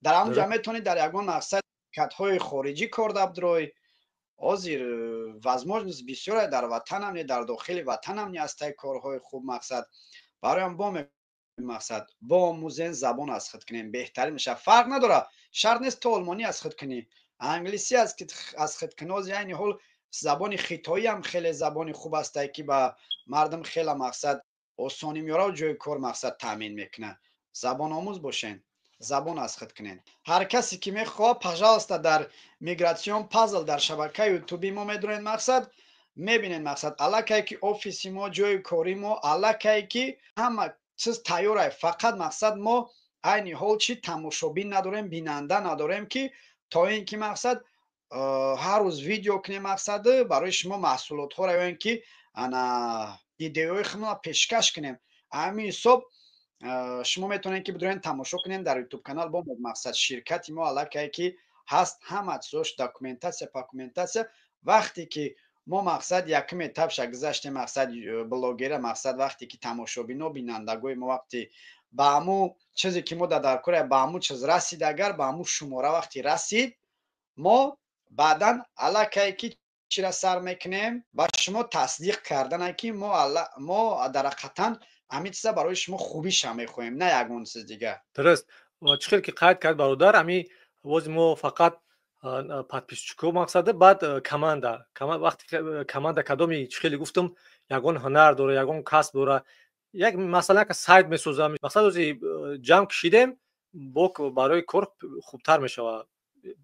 дар ҳамон ҷа метавонӣ дар ягон мақсад ширкатҳои хориҷӣ кор дабдирой. Ҳозир возможность бисёре дар ватанам не, дар дохили ватанам не ҳастай корҳои хуб. Мақсад, бароям бо мақсад боомӯзен, забон аз худ кунем, беҳтарин мешавад. Фарқ надорад, шарт нест то олмонӣ аз худ кунӣ, англисӣ аз худ кунӣ. Ҳозир айни ҳол забони хитоӣ ҳам хеле забони хуб ҳастай, ки ба мардум хеле, мақсад, осонӣ меорад, ҷои кор, мақсад, таъмин мекунад. Забономӯз бошен, забон аз худ кунед. Ҳар касе ки мехоҳад, пожалуйста, дар Миграцион Пазл дар шабакаи Ютуби мо медонед, мақсад, мебинед, мақсад, аллакай ки офиси мо, ҷои кори мо, аллакай ки ҳама. Чиз тайёрай, фақат мақсад мо айни ҳол чи тамошобин надорем, бинанда надорем, ки то ин ки мақсад ҳар рӯз видео кунем, мақсад барои шумо маҳсулотҳоро ё ин ки ана идеяҳои худро пешкаш кунем. Ҳамин ҳисоб шумо метавонед, ки бидурен, тамошо кунем дар Ютуб канал. Бо мақсад ширкати мо аллакай ки ҳаст, ҳама чизош, документация, документация. Вақте ки мо мақсад якум этапша гузаштем, мақсад блогера, мақсад вақте ки тамошобино, бинандагои мо вақте ба ҳамун чизе ки мо дар кора, ба ҳамун чиз расид, агар ба ҳамун шумора вақте расид, мо баъдан аллакай ки чира сар мекунем, ба шумо тасдиқ кардане, ки мо дар ҳақиқатан ҳамин чиза барои шумо хубиша мехоҳем, на ягон чиз дигар.
Дуруст, чӣ хел ки қайд кард бародар, ҳами бози мо фақат подписчико мақсаде, баъд команда. Вақте команда кадоми, чӣ хеле гуфтам, ягон ҳунар дора, ягон касб дора, як масалан як сайт месозам, мақсад ози ҷамъ кишидем, бо барои кор хубтар мешавад.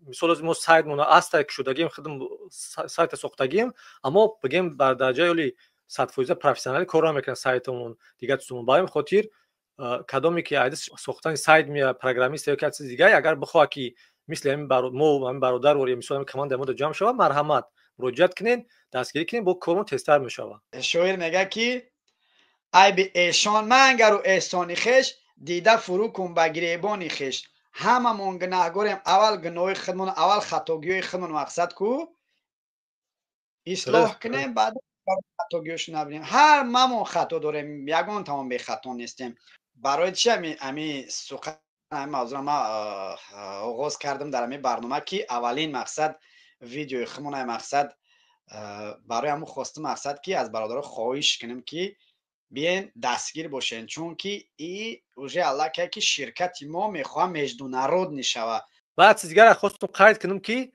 Мисол, ози мо сайтмона аста кушодагием, худм сайта сохтагием, аммо бигем бар дараҷаи оли 100% профессионалӣ кор намекунад сайтамон, дигар чизмон. Ба ҳамин хотир кадоме ки айди сохтани сайт мея, программист ё чизи дигар, агар бихоҳад, ки мисли ҳамин мо, ҳамин бародар, мисол ҳамин командаи мо ҷамъ шавад, марҳамат, муроҷиат кунед, дастгирӣ кунед, бо кормон тезтар мешавад.
Шоир мегӯяд, ки айби эшон мангару эҳсони хеш, дида фурӯ кун ба гиребони хеш. Ҳамамон гунаҳгорем. Аввал гуноҳи худмон, аввал хатогиҳои худмон мақсад ку ислоҳ кунем, баъд хатогиҳошо набинем. Ҳар мамон хато дорем, ягон тамон бехато нестем. Барои чи ами сухан, ами мавзӯро ман оғоз кардам дар ами барнома, ки аввалин мақсад видеои худмон, мақсад барои ҳамун хостум, мақсад ки аз бародаро хоҳиш кунем, ки биен дастгир бошен, чунки и уже аллакай ки ширкати мо мехоҳам международный шава.
Баъд чиз дигара хостум қайд кунам, ки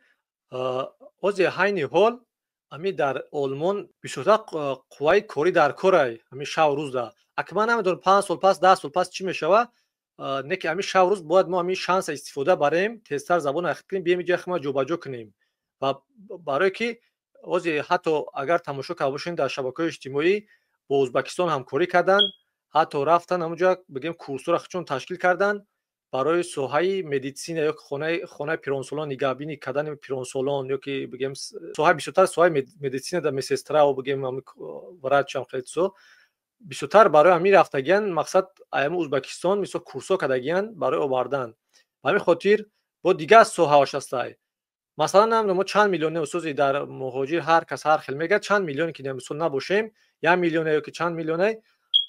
ози ҳайни ҳол ами дар Олмон бисёртар қувваи корӣ дар корай. Ами шав рӯзда, аки ман намедонам, 5 сол пас, 10 сол пас чӣ мешава, не ки ами шав рӯз бояд мо ами шанса истифода барем, тезтар забон ахид кунем, бием иҷои худма ҷобаҷо кунем. Ва барое ки ози ҳатто агар тамошо карда бошем, дар шабакаҳои иҷтимоӣ бо Ӯзбекистон ҳамкорӣ карданд, ҳатто рафтан ҳамунҷо, бигем, курсҳоро чун ташкил карданд барои соҳаи медитсина ё хонаи пиронсолон, нигаҳбинӣ кардани пиронсолон, ё ки бигем соҳаи, бисёртар соҳаи медитсина да медсестрао, бигем, врачам, хеле чизо бисёртар барои ҳамин рафтагиян. Мақсад аями Ӯзбекистон мисол курсҳо кардагиян барои овардан. Ба ҳамин хотир бо дигар соҳаҳош ҳастай. Масалан, намедонам, мо чанд миллионе устози дар муҳоҷир, ҳар кас ҳар хел мегӯяд, чанд миллионе ки мисол набошем, як миллионе ё ки чанд миллионе.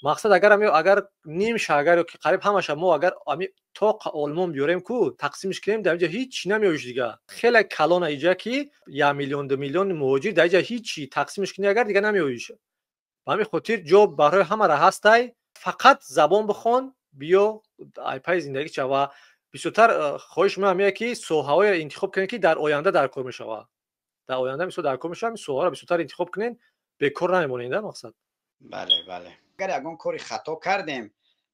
Мақсад агар нимша, агар ё ки қариб ҳамаша мо агар ами то Олмон биёрем ку, тақсимш кунем, дар инҷа ҳеҷ намеоиш дига. Хеле калона иҷа, ки 1 миллион, 2 миллион муҳоҷир дар инҷа, ҳичи тақсимш кунӣ агар, дига намеоиш. Ба ҳамин хотир ҷо барои ҳамара ҳастай, фақат забон бихон, биё, айпаи зиндагӣ ча. Ва бисёртар хоҳиши ман ҳамие, ки соҳаҳоеро интихоб кунед, ки дар оянда дар кор мешавад. Дар оянда мисол дар кор мешавад, соҳаро бисёртар интихоб кунед, бекор намемонед, мақсад.
Бале, агар ягон кори хато кардем,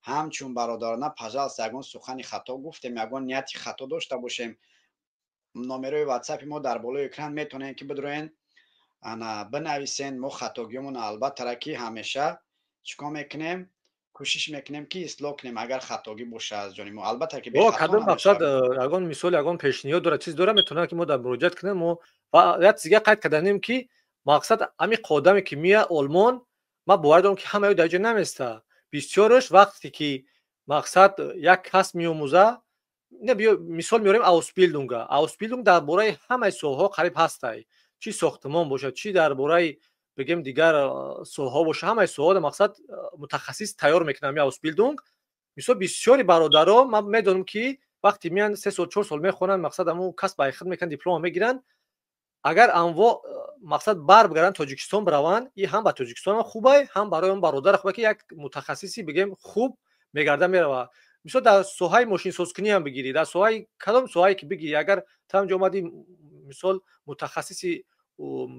ҳамчун бародарона, пожалуйста, ягон сухани хато гуфтем, ягон нияти хато дошта бошем, номерои Ватсапи мо дар болои экран, метавонем ки бидроен, ана бинависен. Мо хатогиёмон албаттара ки ҳамеша чӣ кор мекунем, кӯшиш мекунем, ки ислоҳ кунем, агар хатогӣ боша аз ҷониби мо, албатта ки.
Кадом мақсад ягон мисол, ягон пешниҳод дора, чиз дора, метавонад, ки мо дар муроҷиат кунем мо. Ва як чиз дига қайд карданем, ки мақсад ҳамин одаме, ки мея Олмон, ман бовар дорам, ки ҳамаи дар ҷо наместа. Бисёраш вақте ки мақсад як кас меомӯза, не, биё мисол меорем Ausbildung-а. Ausbildung дар бораи ҳамаи соҳаҳо қариб ҳастай, чӣ сохтмон бошад, чӣ дар бораи, бигем, дигар соҳаҳо боша, ҳамаи соҳаҳо мақсад мутахассис тайёр мекунад ҳами Ausbildung. Мисол, бисёри бародаро ман медонам, ки вақте меянд, 3 сол, 4 сол мехонанд, мақсад ҳамун касб айхид мекунанд, диплома мегиранд. Агар анво мақсад бар бигаранд, Тоҷикистон бираванд, и ҳам ба Тоҷикистон хубай, ҳам барои он бародар хубай, ки як мутахассиси, бигем, хуб мегарда меравад. Мисол, дар соҳаи мошинсозкунӣ ҳам бигирӣ, дар соҳаи кадом соҳае ки бигирӣ, агар ту ҳамҷо омадӣ, мисол, мутахассиси,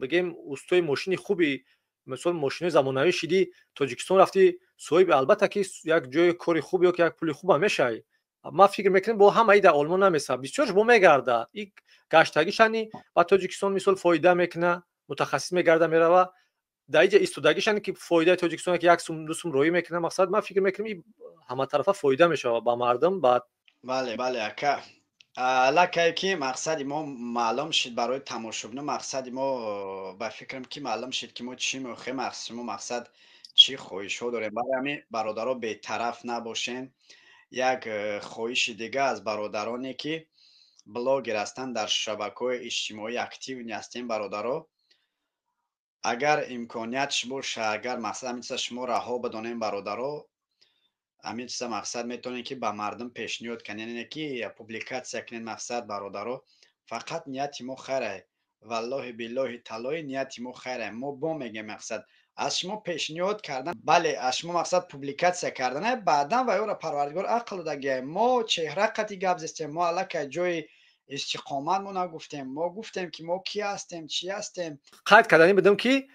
бигем, устои мошини хуби, мисол, мошинои замонавӣ шидӣ, Тоҷикистон рафтӣ, соҳиби, албатта ки, як ҷои кори хуб ё ки як пули хубам мешавӣ. Ман фикр мекунам, бо ҳамаи дар Олмон намеса, бисёрш бо мегарда, и гаштагишани ба Тоҷикистон мисол фоида мекуна, мутахассис мегарда мерава. Дар иҷа истодагишане, ки фоидаи Тоҷикистон, ки як сум, ду сум роӣ мекунад, мақсад, ман фикр мекунам, ин ҳаматарафа фоида мешавад ба мардум, ба
Бале, ака, аллакай ки мақсади мо маълум шид барои тамошобино. Мақсади мо, ба фикрам, ки маълум шид, ки мо чӣ мехоҳем аз шумо, мақсад, чӣ хоҳишҳо дорем. Барои ҳамин, бародаро, бетараф набошен. Як хоҳиши дига аз бародароне, ки блогер ҳастанд, дар шабакаҳои иҷтимоӣ активный ҳастем. Бародаро, агар имкониятш боша, агар, мақсад, ҳамин чиза шумо раҳо бидонем, бародаро, ҳамин чиза, мақсад, метавонем, ки ба мардум пешниҳод кунем, яъне ки публикация кунем. Мақсад, бародаро, фақат нияти мо хайре, валлоҳи, биллоҳи, таллоҳи, нияти мо хайре. Мо бо мегем, мақсад, аз шумо пешниҳод кардан, бале, аз шумо, мақсад, публикация кардан, баъдан ва ёра Парвардигор ақл додагия. Мо чеҳра қати гап зестем, мо аллакай ҷои истиқомат мо нагуфтем, мо гуфтем, ки мо ки ҳастем, чӣ ҳастем.
Қайд карданӣ будам, ки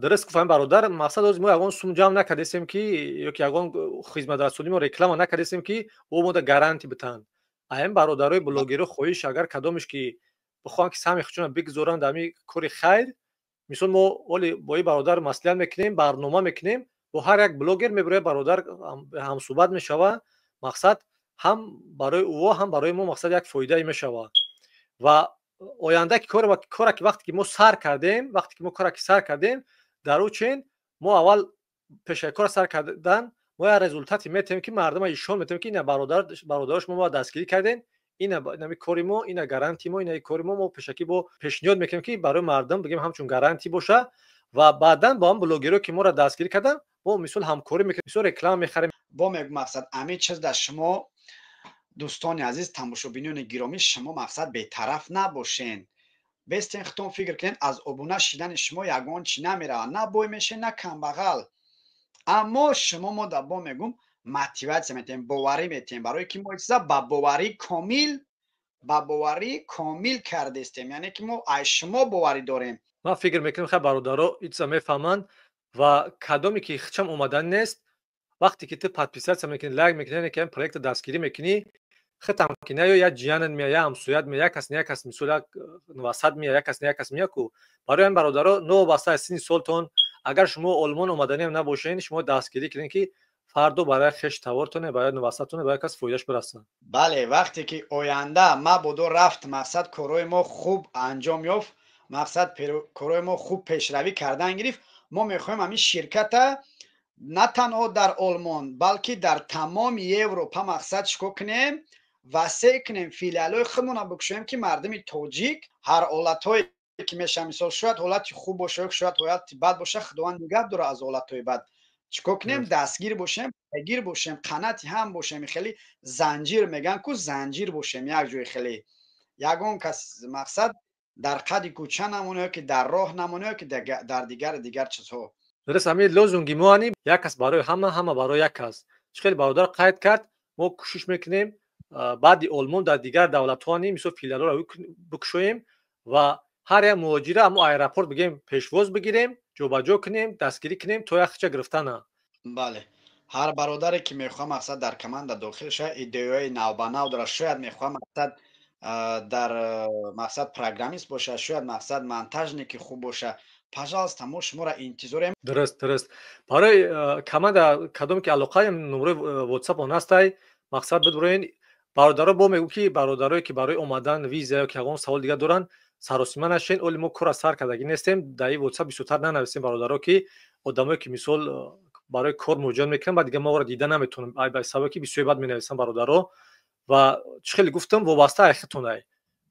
дуруст гуфтам, бародар. Мақсад, ҳозир мо ягон сум ҷамъ накардесем, ки ёки ягон хизматрасонӣ мо реклама накардесем, ки ӯ мода гарантия битанд. Аин бародарои блогеро хоҳиш, агар кадомеш ки бихоҳанд, ки саҳми худшона бигузоранд дар ҳамин кори хайр, мисол, мо оли бо ин бародар маслиҳат мекунем, барнома мекунем, бо ҳар як блогер мебирояд, бародар ҳамсӯҳбат мешава. Мақсад, ҳам барои ӯо, ҳам барои мо, мақсад, як фоидае мешава. Ва оянда ки кора ки вақте ки мо сар кардем, вақте ки мо кора ки сар кардем, дар ӯ чен мо аввал пешаи кора сар кардан мо як результат е метавем, ки мардума ишон метавем, ки ина бародаро, шумо мо дастгирӣ кардем, ина инами кори мо, ина гарантии мо, ина кори мо. Мо пешакӣ бо пешниҳод мекунем, ки барои мардум бигем, ҳамчун гарантӣ боша. Ва баъдан бо ҳам блогеро, ки моро дастгирӣ кардан, мо мисол ҳамкорӣ мекунем, мисол, реклама мехарем.
Бо мегӯ, мақсад, ҳамин чиз дар шумо, дӯстони азиз, тамошобинони гиромӣ, шумо, мақсад, бетараф набошен. Бестен, худтон фикр кунед, аз обуна шидани шумо ягон чӣ намеравад, на бой мешен, на камбағал. Аммо шумо мо да, бо мегӯм, мотивация метиҳем, боварӣ метиҳем, барое ки мо чиза ба боварии комил кардестем, яъне ки мо аз шумо боварӣ дорем.
Ман фикр мекунам, хай, бародаро ин чиза мефаҳманд. Ва кадоме ки хичам омадан нест, вақте ки ту подписаться мекунӣ, лайк мекунӣ, яъне ки проекта дастгирӣ мекунӣ, хитам ки наё, як ҷиянат мея, як ҳамсоят мея, як кас не як кас, мисол, як васат мея, як кас не як кас мея ку. Барои ҳамин, бародаро, новобаста аз синни солтон, агар шумо Олмон омаданиам набошед, шумо дастгирӣ кунед, ки фардо барои хеш тавортоне, барои васатоне, барои кас фоидааш бирасад.
Бале, вақте ки оянда мабодо рафт, мақсад, корҳои мо хуб анҷом ёфт, мақсад, корҳои мо хуб пешравӣ кардан гирифт, мо мехоҳем ҳамин ширката на танҳо дар Олмон, балки дар тамоми Европа, мақсад, чикор кунем? Васеъ кунем, филиалҳои худмонро бикушоем, ки мардуми тоҷик ҳар ҳолатҳое ки мешавад, мисол, шояд ҳолати хуб боша, шояд ҳолати бад боша, Худованд нигаҳ дора аз ҳолатҳои бад, чикор кунем? Дастгир бошем, гир бошем, қанати ҳам бошем, хеле занҷир мегӯянд ку, занҷир бошем, як ҷои хеле ягон кас, мақсад, дар қади кӯча намоне, ки дар роҳ намоне, ки дар дигар дигар чизҳо.
Дуруст, ҳамин лозунги мо ани: як кас барои ҳама, ҳама барои як кас. Чӣ хеле бародар қайд кард, мо кӯшиш мекунем баъди Олмон дар дигар давлатҳо ани, мисол, филиалҳоро бикушоем ва ҳар як муҳоҷира ҳамо аэропорт бигем, пешвоз бигирем, ҷобаҷо кунем, дастгирӣ кунем то як хича гирифтана.
Бале, ҳар бародаре ки мехоҳад, мақсад, дар команда дохил шавад, идеяҳои навбанав дорад, шояд мехоҳад, мақсад, дар, мақсад, программист бошад, шояд, мақсад, монтажник и хуб бошад, пожалуйста, мо шуморо интизорем.
Дуруст. Барои команда кадоме ки алоқа, номерои WhatsApp он ҳастай, мақсад, бидуроен, бародаро. Бо мегӯ, ки бародарое ки барои омадан, виза ё ки ягон савол дигар доранд, саросима нашен. Оли мо кора сар кардагӣ нестем, дар ин WhatsApp бисёртар нанависем, бародаро, ки одамое ки, мисол, барои кор муроҷиат мекунанд, баъд дига мо ора дида наметавонем, ба сабабе ки бисёре бад менависанд, бародаро. Ва чӣ хеле гуфтам, вобаста ай худтонай.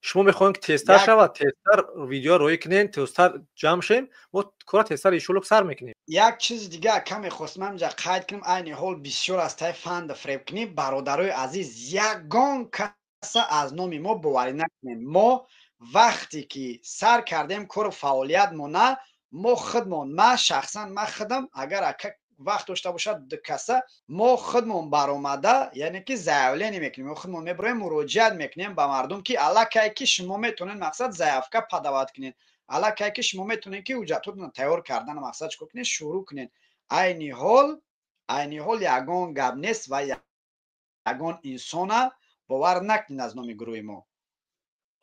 Шумо мехоҳем, ки тезтар шавад, тезтар видео роӣ кунем, тезтар ҷамъ шем, мо кора тезтар, иншоалло, сар мекунем.
Як чизи дига каме хостам инҷа қайд кунем. Айни ҳол бисёр аз таи фанду фиребкунӣ. Бародарои азиз, ягон каса аз номи мо боварӣ накунем. Мо вақте ки сар кардем кору фаъолиятмона, мо худмон, ман шахсан, ман худам, агар ака вақт дошта бошад, каса, мо худмон баромада, яъне ки заявление мекунем, мо худмон мебироем, муроҷиат мекунем ба мардум, ки аллакай ки шумо метавонед, мақсад, заявка подавать кунед, аллакай ки шумо метавонед, ки ҳуҷҷатотонро тайёр кардан, мақсад, чикор кунед, шурӯъ кунед. Айни ҳол ягон гап нест ва ягон инсона бовар накунед аз номи гурӯҳи мо.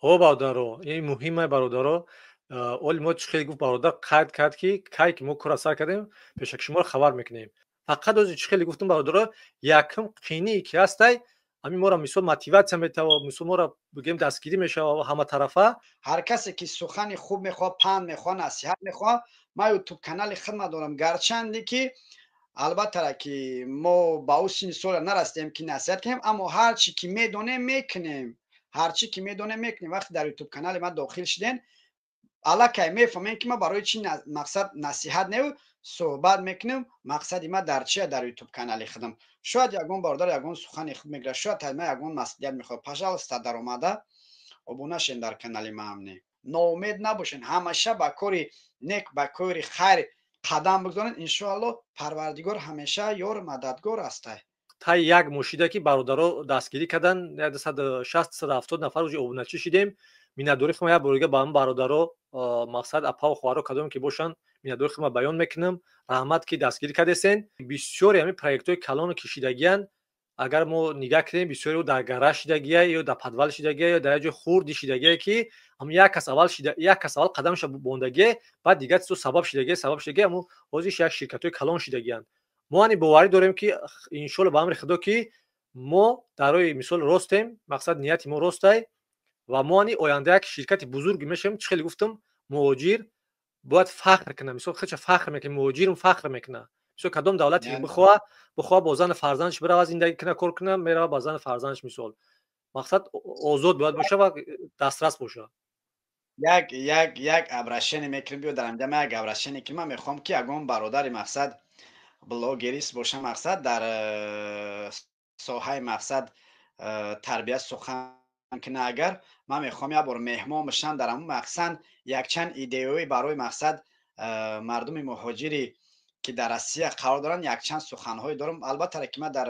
Ҳо, бародаро, ин муҳима, бародаро. Оли мо чӣ хеле гуфт, бародар қайд кард, ки кай ки мо кора сар кардем, пешаки шуморо хабар мекунем. Фақат ози чӣ хеле гуфтум, бародаро, якум қиние ки ҳастай, ҳамин моро мисол мотиватсия метава, мисол моро бигем, дастгирӣ мешава ҳаматарафа.
Ҳар касе ки сухани хуб мехоҳад, панд мехоҳад, насиҳат мехоҳад, ман Ютуб канали хидмат дорам. Гарчанде ки албатта ки мо ба ӯ синни сола нарасидем, ки насиҳат кунем, аммо ҳар чӣ ки медонем, мекунем, ҳар чӣ ки медонем, мекунем. Вақте дар Ютуб канали ман дохил шуден, аллакай мефаҳмем, ки ман барои чӣ мақсад насиҳат неу суҳбат мекунем, мақсади ман дар чия. Дар Ютуб канали худам шояд ягон бародар ягон сухани худ мегирад, шояд ма ягон маслиҳат мехоҳад. Пожалуйста, даромада обуна шен дар канали маамне. Ноумед набошен, ҳамеша ба кори нек, ба кори хайр қадам бигзоред. Иншоалло, Парвардигор ҳамеша ёру мададгор ҳастай.
Таи як моҳ шида, ки бародаро дастгирӣ кардан, 160-170 нафар уже обуначӣ шидем. Миннатдорӣ худам як бор дига ба ҳамн бародаро, мақсад апаву хоҳаро, кадоме ки бошанд, миннатдорӣ худам баён мекунам. Раҳмат, ки дастгирӣ кардесен. Бисёре ҳамин проектҳои калону кишидагиянд, агар мо нигаҳ кунем, бисёре дар гараж шидагия ё дар подвал шидагия ё дар як ҷои хурди шидагие, ки ҳам як кас аввал шида, як кас аввал қадамша бондагие, баъд дигар чизо сабаб шидагие, сабаб шидагие, аммо ҳозир як ширкатҳои калон шидагиянд. Мо ани боварӣ дорем, ки иншоалло, ба амри Худо, ки мо дар роҳи мисол ростем, мақсад нияти мо ростай ва мо ани оянда як ширкати бузурге мешавем. Чӣ хеле гуфтам, муҳоҷир бояд фахр кунад, мисол худша фахр мекунад, муҳоҷирм фахр мекунад. Мисол, кадом давлате ки бихоҳа, бо зану фарзандаш бирава, зиндагӣ кунад, кор кунад, мерава ба зану фарзандаш. Мисол, мақсад озод бояд боша ва дастрас боша.
Як обращение мекунем. Биё, дар ҳамҷа ман як обращение кунем. Ман мехоҳам, ки ягон бародари мақсад блогерист боша, мақсад дар соҳаи мақсад тарбия сухан куна агар, ман мехоҳам як бор меҳмон бошам дар ҳамун мақсад, якчанд идеяҳои барои мақсад мардуми муҳоҷире, ки дар Россия қарор доранд, якчанд суханҳое дорам. Албатта ки ман дар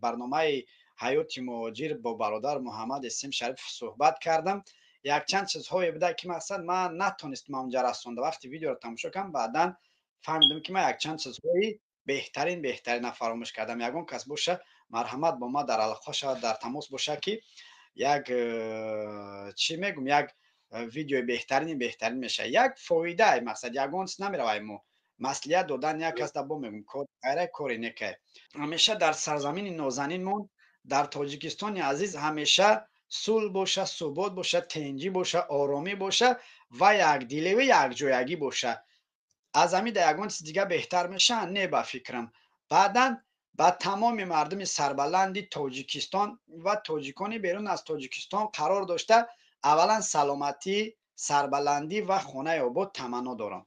барномаи «Ҳаёти муҳоҷир» бо бародар Муҳаммад Исим Шарипов суҳбат кардам. Якчанд чизҳое буда, ки мақсад ман натонистам онҷа расонда. Вақте видеоро тамошо кардам, баъдан фаҳмидам, ки ман якчанд чизҳои беҳтарин, беҳтарина фаромӯш кардам. Ягон кас боша, марҳамат, бо ман дар алоқа шавад, дар тамос боша, ки як чӣ мегум, як видеои беҳтарини беҳтарин мешавад. Як фоида, мақсад ягон чиз намеравай, мо маслиҳат додан як кас да бо мегум, кори хайра, кори некай. Ҳамеша дар сарзамини нозанинмон, дар Тоҷикистони азиз, ҳамеша сулҳ боша, субот боша, тенҷӣ боша, оромӣ боша ва якдиливи якҷоягӣ боша. Аз ҳамин да ягон чиз дига беҳтар мешаванд? Не, ба фикрам. Баъдан ба тамоми мардуми сарбаланди Тоҷикистон ва тоҷикони берун аз Тоҷикистон қарор дошта, аввалан саломатӣ, сарбаландӣ ва хонаи обод таманно дорам.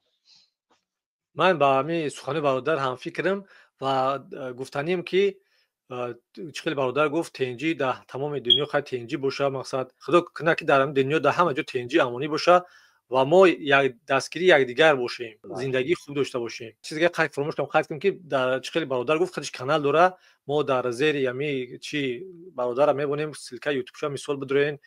Ман ба ҳамин сухани бародар ҳамфикрам ва гуфтанием, ки чӣ хеле бародар гуфт, тенҷӣ дар тамоми дунё, хай, тенҷӣ боша. Мақсад, Худо кунад, ки дар ҳамин дунё дар ҳама ҷо тенҷӣ, амонӣ боша ва мо дастгирии якдигар бошем, зиндагии хуб дошта бошем. Чиз дига қайд фаромӯш кардам, қайд кунем, ки дар чӣ хеле бародар гуфт, худаш канал дора. Мо дар зери ҳами чи бародарра мебонем ссылка Ютубша. Мисол, бидроен,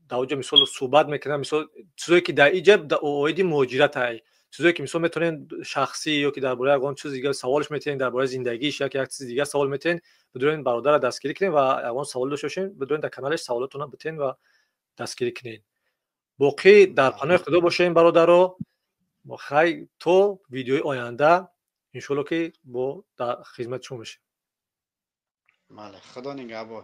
дар оҷо мисол суҳбат мекунам. Мисол, чизое ки дар иҷа оиди муҳоҷиратай, чизое ки мисол метавонед шахсӣ ё ки дар бораи ягон чиз дига саволш метиҳен, дар бораи зиндагиш яки як чизи дига савол метиҳен, бидроен, бародарра дастгирӣ кунем ва ягон савол дошта бошем, бидроен, дар каналеш саволотонро битиҳен ва дастгирӣ кунед. Боқӣ дар паноҳи Худо бошем, бародаро. Хай, то видеои оянда, иншоалло, ки бо дар хизмати шумо мешем.
Бале, Худо нигаҳбон.